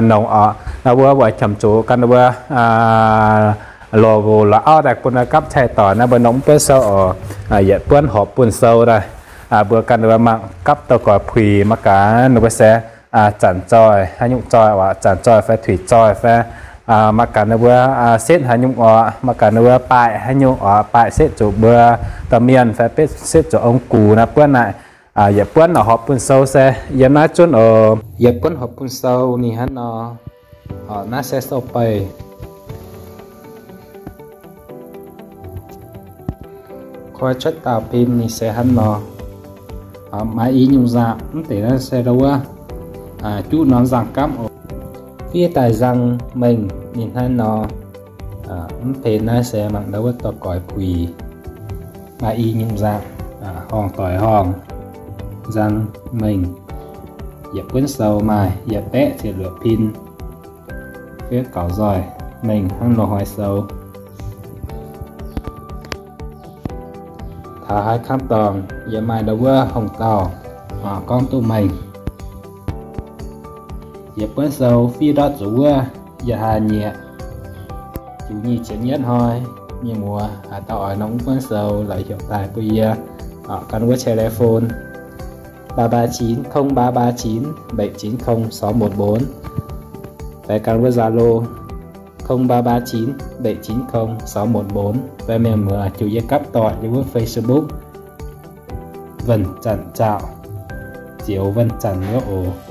nongc oc. Naaiv mbuo weic qiemx zuqc gan wuov loz-loz auv daaih bun gapv cai doic naaiv mbuo nongc mv buonv sou oc. Yietc buonv horpc bun sou daaih, mbuo gan wuov mangc gapv douz-goix puix mangc gaax ninh mbuo se zanc zoih haaix nyungc zoih oc, zanc zoih fai tuix zoih fai mangc gaax ninh mbuo setv haaix nyungc oc, mangc gaax ninh mbuo baaic haaix nyungc oc, baaic setv zuqc mbuo domh mienh fai setv zuqc ong-gux naaiv buonv naaic. Yietc buonv horpc bun sou se yiem naaiv zunv oc. Yietc buonv horpc bun sou ninh hnangv nor. Naaiv se sou-beic. Koi cuotv dauh pin ninh se hnangv nor. Maaih i nyungc nzangc, mv deix naaiv se ndau wuov juqv norm nzangc-gamv oc. Fiev daaih nzang mengh ninh hnangv nor. Mv deix naaiv se mangc ndau wuov douz-goix puix. Maaih i nyungc nzangc, horngh doic horngh, nzang mengh. Yietc buonv sou maaih yietc baeqv ziepc luoqc pin. Fiev gaux nzoih mengh hnangv nor hnoi sou. Taux haaix kamv dorngh yie maaih ndau wuov hungh dauh gorngv duqv mengh. Yietc buonv sou fiev ndortv zuqc wuov yietc hlaax nyieqc, ziepc nyic ziepc nyeiv hnoi, mienh muoz haaix dauh oix nongc mv buonv sou laaix heuc daaih bun yie gan wuov telephone ba ba chín không ba ba chín bảy chín không sáu một bốn, fai gan wuov Zalo không ba ba chín bảy chín không sáu một bốn, fai mienh muoz ziouc yie gapv doic yiem wuov Facebook Wuonh Zanc Zaauc, Zioux Wuonh Zanc wuov oc.